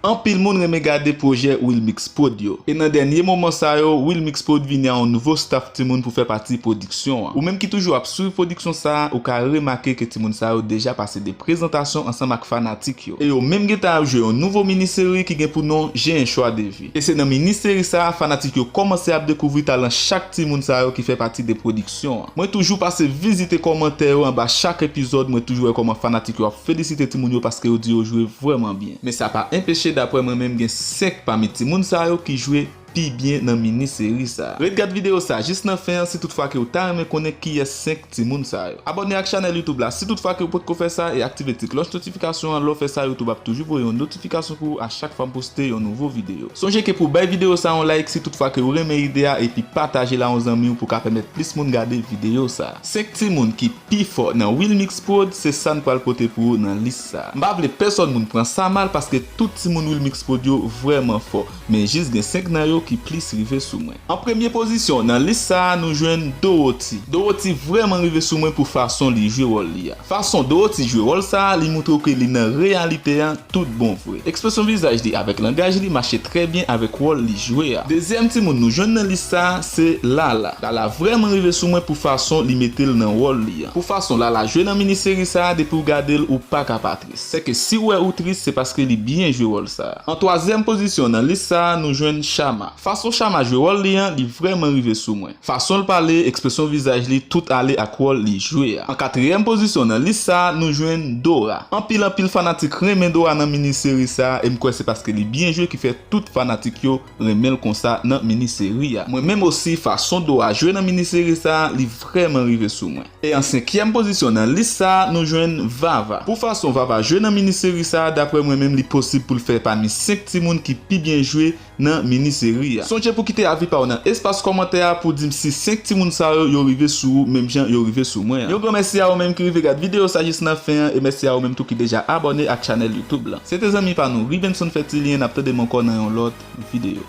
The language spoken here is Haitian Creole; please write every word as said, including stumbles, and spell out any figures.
Anpil moun renmen gade pwojè Wilmix Prod yo. E nan dènye moman sa yo, Wilmix Prod vini a yon nouvo staff timoun pou fè pati pwodiksyon an. Ou menm ki toujou ap swiv pwodiksyon sa a, ou ka remake ke timoun sa yo deja pase de prezantasyon ansanm ak fanatik yo. E yo menm gentan ap jwe yon nouvo mini seri ki gen pou non J'ai un choix de vie. E se nan mini seri sa a, fanatik yo kòmanse ap dekouvri talan chak timoun sa yo ki fè pati de pwodiksyon an. Mwen toujou pase vizite kòmantè yo anba chak epizòd, mwen toujou wè kòman fanatik yo ap felisite timoun yo paske yo di yo jwe vrèman byen. Men sa pa enpeche, daprè mwen menm, gen senk pami timoun sa yo ki jwe pi byen nan mini seri sa. Ret gad videyo sa jis nan fen an si toutfwa ke w ta renmen konnen kiyès senk timoun sa yo. Abòne ak chanèl YouTube la si toutfwa ke w potko fè sa e aktive ti klòch notifikasyon an. Lè w fè sa, YouTube ap toujou voye yon notifikasyon pou ou a chak fwa m poste yon nouvo videyo. Sonje ke pou bay videyo sa yon like si toutfwa ke w renmen ide a epi pataje l a yon zanmi w pou ka pèmèt plis moun gade videyo sa. Senk timoun ki pi fò nan Wilmix Prod, se sa n pral pote pou ou nan lis sa. M pa vle pèsòn moun pran sa mal paske tout timoun Wilmix Prod yo vrèman fò, men jis gen senk nan yo ki plis rive sou mwen. An premye pozisyon nan lis sa a, nou jwenn Dorothy. Dorothy vrèman rive sou mwen pou fason li jwe wòl li a. Fason Dorothy jwe wòl sa a, li montre w ke li nan reyalite a tout bon vre. Ekspresyon vizaj li avèk langaj li mache trè byen avèk wòl li jwe a. Dezyèm timoun nou jwenn nan lis sa a, se Lala. Lala vrèman rive sou mwen pou fason li mete l nan wòl li a. Pou fason Lala jwe nan mini seri sa a, depi w gade l, ou pa ka pa tris. Sèke si w wè ou tris, se paske li byen jwe wòl sa a. An twazyèm pozisyon nan lis sa a, nou jwenn Shama. Fason Shama jwe wòl li an, li vrèman rive sou mwen. Fason l pale, ekspresyon vizaj li, tout ale ak wòl li jwe a. An katriyèm pozisyon nan lis sa a, nou jwenn Dora. Anpil anpil fanatik renmen Dora nan mini seri sa a, e m kwè se paske li byen jwe ki fè tout fanatik yo renmen l konsa nan mini seri a. Mwen menm osi, fason Dora jwe nan mini seri sa a, li vrèman rive sou mwen. E an senkyèm pozisyon nan lis sa a, nou jwenn Vava. Pou fason Vava jwe nan mini seri sa a, daprè mwen menm, li posib pou l fè pami senk timoun ki pi byen jwe nan mini seri a. Sonje pou kite avi pa w nan espas kòmantè a pou di m si senk timoun sa yo, yo rive sou ou menm jan yo rive sou mwen an. Yon gran mèsi a ou menm ki rive gad videyo sa jis nan fen an, e mèsi a ou menm tou ki deja abòne ak chanèl YouTube lan. Se te zanmi pa nou, Rivenson Fertilien, n ap tande m ankò nan yon lòt videyo.